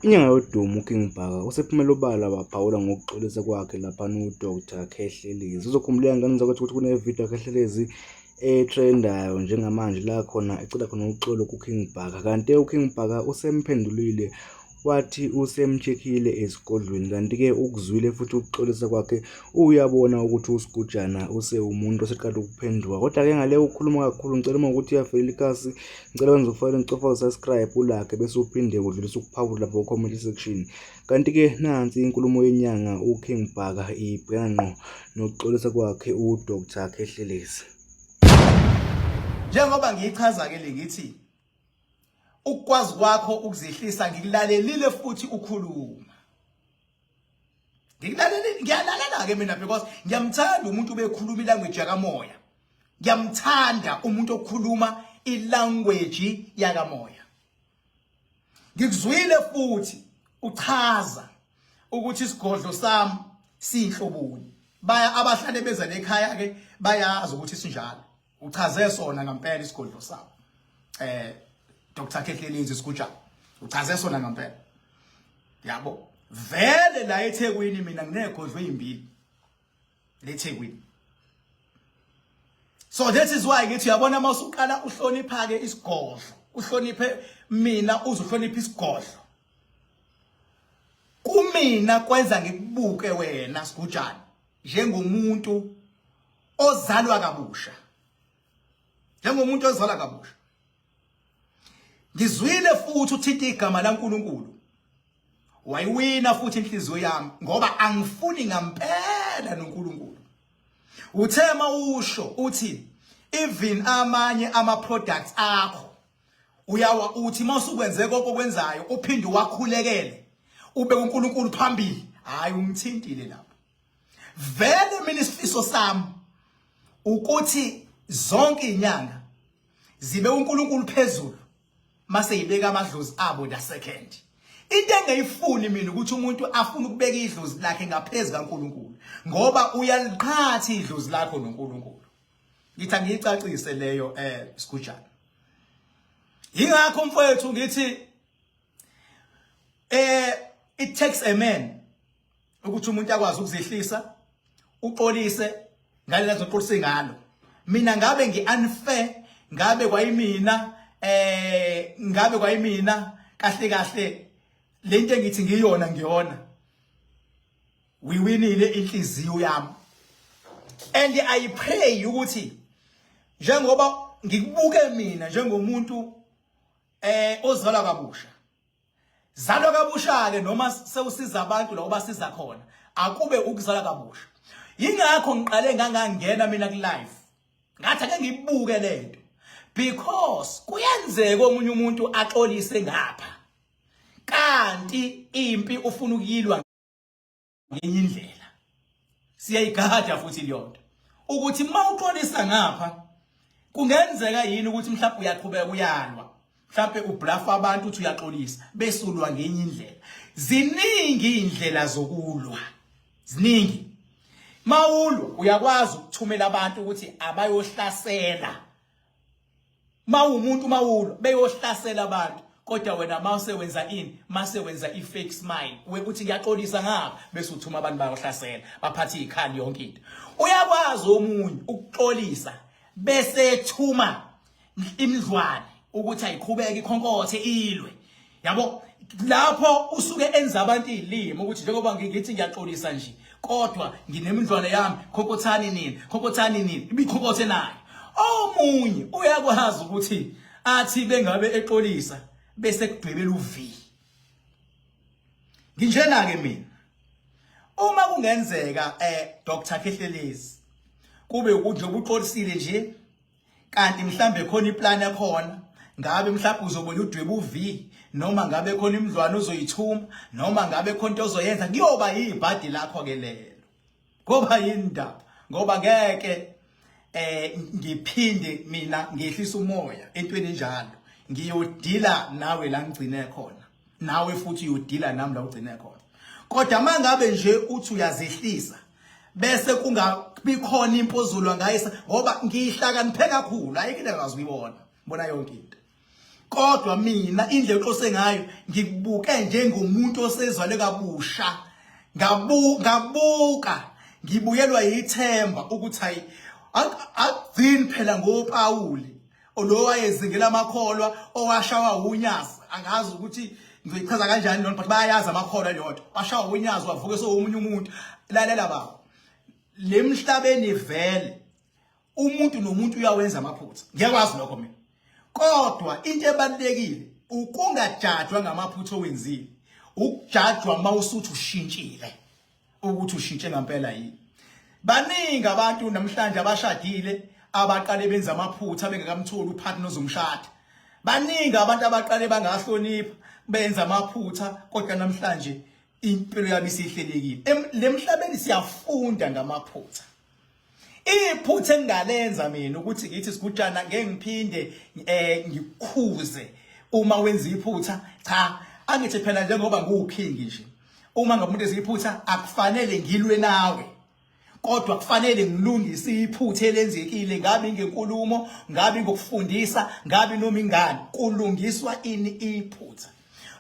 Inyanga yodumo uKing Bhaka usephumele obala waphawula ngokuxolisa kwakhe laphana uDr Khehlelezi. Uzokhumbuleka ngane zakwethu ukuthi kune-video kaKhehlelezi etrendayo njengamanje la khona ecela khona uxolo kuKing Bhaka, kanti uKing Bhaka usemphendulile wathi usemchekhile esigodlweni, kanti-ke ukuzwile futhi ukuxolisa kwakhe uyabona ukuthi uSigujana usewumuntu oseqala ukuphenduka. Kodwa-ke ngale ukukhuluma kakhulu ngicela uma ukuthi uyafelela ikhasi ngicela wenze ufakele ngicofa usubscribe ulakhe bese uphinde udlulise ukuphawula lapho ku-comment section. Kanti-ke nansi inkulumo yenyanga uKing Bhaka ibhekana ngqo nokuxolisa kwakhe uDr Khehlelezi. Njengoba ngiyichaza-ke le ngithi ukukwazi kwakho ukuzehlisa ngikulalelile futhi ukhuluma ngikulalelile ngiyalalela-ke mina because ngiyamthanda umuntu obekhuluma ilanguage yakamoya ngiyamthanda umuntu okhuluma ilanguage yakamoya ngikuzwile futhi uchaza ukuthi isigodlo sami siyinhloboni baya abahlale beza lekhaya ke bayazi ukuthi sinjalo uchaze sona ngempela isigodlo sami eh Dr Khehlelezi Sigujana uchaze sona ngempela yabo vele la eThekwini mina nginegodlo ezimbili leThekwini so that is why ngithi uyabona uma usuqala uhlonipha ke isigodlo uhloniphe mina uzohlonipha isigodlo kumina kwenza ngikubuke wena sigujana njengomuntu ozalwa kabusha njengomuntu ozalwa kabusha ngizwile futhi uthinta igama laNkuluNkulu wayiwina futhi inhliziyo yami ngoba angifuni ngampela noNkulunkulu uthe mawusho uthi even amanye ama products akho uyawa uthi mawusukwenze konke okwenzayo uphinde wakhulekele ube uNkulunkulu phambili hayi ungithintile lapho vele mina isifiso sami ukuthi zonke izinyanga zibe uNkulunkulu phezulu mase yibeka amadlozi abo the second into engeyifuni mina ukuthi umuntu afune ukubeka idlozi lakhe ngaphezulu kaNkulunkulu ngoba uyaliqhatha idlozi lakho noNkulunkulu ngithi angiyicacise leyo eh sigujana ingakho mfowethu ngithi eh it takes a man ukuthi umuntu akwazi ukuzehlisa uxolise ngale azoxolisa ngalo mina ngabe ngi unfair ngabe kwayimina eh ngabe kwayimina kahle kahle lento engithi ngiyona ngiyona wiwinile inhliziyo yami and i pray ukuthi njengoba ngikubuke mina njengomuntu eh ozalwa kabusha Zalwa kabusha ke noma sewusiza abantu la ubasiza khona akube ukuzala kabusha. Yingakho ngiqale ngangangena mina ku live. Ngathi ake ngibuke lento because kuyenzeka omunye umuntu axolise ngapha. Kanti impi ufuna ukuyilwa ngenye indlela siyayigada futhi leyonto ukuthi uma uxolisa ngapha kungenzeka yini ukuthi mhlawumbe uyaqhubeka uyalwa mhlawumbe ublafa abantu uthi uyaxolisa bese ulwa ngenye indlela ziningi indlela zokulwa ziningi mawulwa uyakwazi ukuthumela abantu ukuthi abayohlasela mawumuntu mawulwa beyohlasela abantu kodwa wena mase wenza ini mase wenza i-fake smile we uthi ngiyaxolisa ngapha bese uthuma abantu bayohlasela baphathe izikhali yonke into uyakwazi omunye ukuxolisa bese ethuma imidlwane ukuthi ayiqhubeke ikhonkothe ilwe yabo lapho usuke enza abantu izilimi ukuthi njengoba ngithi ngiyaxolisa nje kodwa nginemidlwane yami khokhothani nini khokhothani nini ibikhokothe nayo omunye uyakwazi ukuthi athi bengabe exolisa bese kudwebela uV nginjena ke mina uma kungenzeka eh Dr Khehlelezi kube ukuthi njengoba uxolisile nje kanti mhlambe khona iplan ekhona ngabe mhlawumbe uzobuya udwebe uV noma ngabe khona imidlwane ozoyithuma noma ngabe khona into ozoyenza kuyoba yibhadi lakho ke lelo ngoba yindaba ngoba ngeke eh ngiphinde mina ngehlisa umoya entweni enjalo ngiyodila nawe la ngigcine khona nawe futhi uyodila nami la ugcine khona kodwa mangabe nje uthi uyazehlisa bese kungabi khona impozulwa ngaye ngoba ngihlakaniphe kakhulu ayikho into engakwazi ukuyibona bona yonke into Kodwa mina indlela oxolise ngayo ngikubuke njengomuntu osezwale kabusha. Ngabuka ngibuyelwa yithemba ukuthi hayi akugcini phela ngoPawuli lo wayezingela amakholwa owashawa unyazi angazi ukuthi ngizoyichaza kanjani lona but bayayazi amakholwa leyo nto washawa unyazi wavuka sewumunye umuntu lalela baba lemhlabeni vele umuntu nomuntu uyawenza amaphutha ngiyakwazi lokho mina kodwa into ebalulekile ukungajajwa ngamaphutha owenzile ukujajwa mawusuthi ushintshile ukuthi ushintshe ngempela yini baningi abantu namhlanje abashadile abaqale benza amaphutha bengekamtholi upartner ozomshada baningi abantu abaqale bangahlonipha benza amaphutha kodwa namhlanje impilo yabo isihlelekile lemhlabeni siyafunda ngamaphutha Iphutha engingalenza mina ukuthi ngithi sigujana ngeke ngiphinde eh ngikukhuze uma wenza iphutha cha angithi phela njengoba ngiwuking nje uma ngabe umuntu eziphutha akufanele ngilwe nawe kodwa kufanele ngilungise iphutha elenzekile ngabe ngenkulumo ngabe ngokufundisa ngabe noma ingane kulungiswa ini iphutha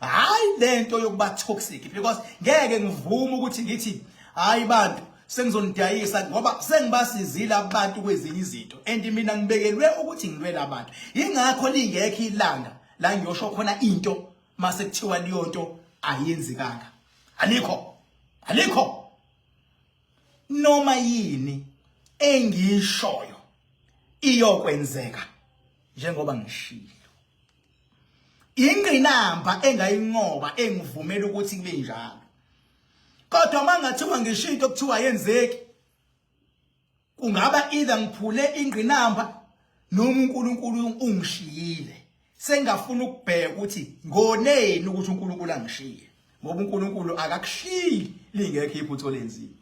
hayi lento yokuba toxic because ngeke ngivume ukuthi ngithi hayi bantu sengizonidayisa ngoba sengibasizile abantu kwezinye izinto and mina ngibekelwe ukuthi ngilwele abantu ingakho lingekho ilanga la ngiyosho khona into mase kuthiwa leyo nto ayenzekanga alikho alikho noma yini engiyishoyo iyokwenzeka njengoba ngishilo Ingqinamba engayinqoba engivumela ukuthi kube njalo. Kodwa mangathiwa ngisho into okuthiwa yenzeki kungaba either ngiphule ingqinamba noma uNkulunkulu ungishiyile. Sengafuna ukubheka ukuthi ngoneni ukuthi uNkulunkulu angishiye ngoba uNkulunkulu akakushiyi lingekho iphutha olenzile.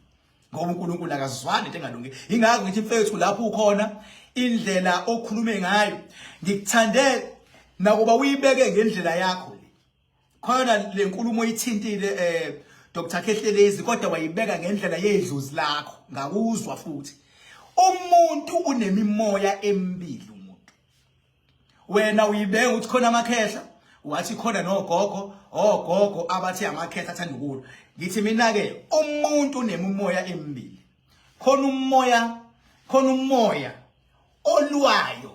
ngoba uNkulunkulu akazwani into engalungile ingakho ngithi mfethu lapho ukhona indlela okhulume ngayo ngikuthande nakuba uyibeke ngendlela yakho le khona le nkulumo ithintile eh Dr Khehlelezi kodwa wayibeka ngendlela yedlozi lakho ngakuzwa futhi umuntu unemimoya emibili umuntu wena uyibeka ukuthi khona amakhehla wathi khona nogogo ogogo abathi amakhehla athanda ukulwa ngithi mina ke umuntu unemimoya emibili khona umoya khona umoya olwayo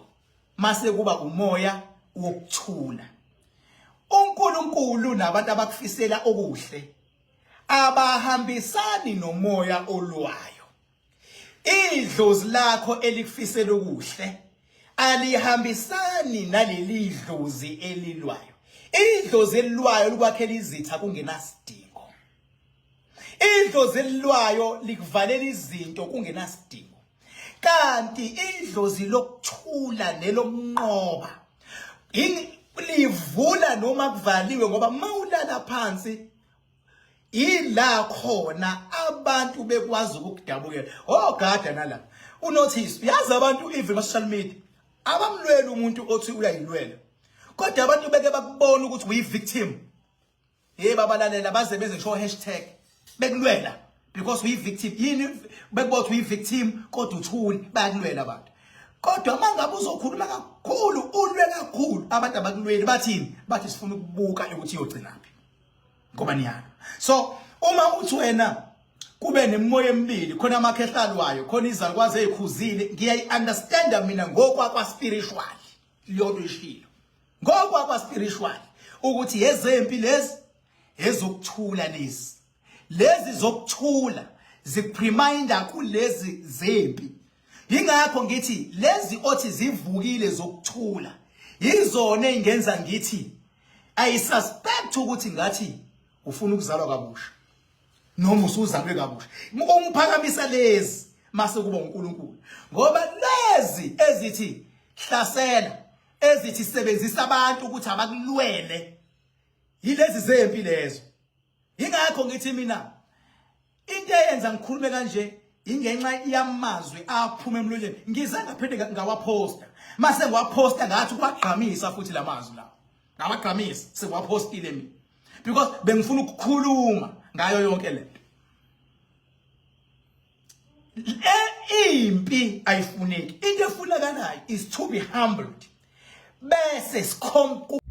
mase kuba umoya wokuthula uNkulunkulu nabantu abakufisela okuhle abahambisani nomoya olwayo Idlozi lakho elikufisela okuhle alihambisani naleli dlozi elilwayo. Idlozi elilwayo likwakhela izitha kungenasidingo. Idlozi elilwayo likuvalela izinto kungenasidingo. Kanti idlozi lokuthula nelokunqoba livula noma kuvaliwe ngoba mawulala phansi ila khona abantu bekwazi ukukudabukela ogada oh, nala unotice uyazi abantu even ma social media abamlweli umuntu othi uyayilwela kodwa abantu beke bakubona ukuthi uyi victim hey babalalela baze beze show hashtag bekulwela because uyi victim yini bekubona uyi victim kodwa uthuli bayakulwela abantu kodwa uma ngabe uzokhuluma kakhulu ulwe kakhulu abantu abakulweli bathini bathi sifuna ukubuka ukuthi iyogcinaphi ngoba niyalwa so uma uthi wena kube nemimoya emibili khona amakhehlalo wayo khona izalukwazi ezikhuzile ngiyayi-understanda mina ngokwakwa spiritual leyo nto ishilo ngokwakwa spiritual ukuthi yezempi lezi ezokuthula lezi lezi zokuthula zikupreminda kulezi zempi yingakho ngithi lezi othi zivukile zokuthula yizona engenza ngithi I suspect ukuthi ngathi ufuna ukuzalwa kabusha noma usuzalwe kabusha umphakamisa lezi mase kuba uNkulunkulu ngoba lezi ezithi hlasela ezithi sebenzisa abantu ukuthi abakulwele yilezi zempi lezo ingakho ngithi mina into eyenza ngikhulume kanje ingenxa yamazwi aphuma emlonyeni ngize ngaphinde ngawaphosta mase ngiwaphosta ngathi kwagqamisa futhi lamazwi lawo ngawagqamisa sekuwaphostile mina because bengifuna ukukhuluma ngayo yonke lento impi ayifuneki into efunakalayo is to be humbled bese sikhomba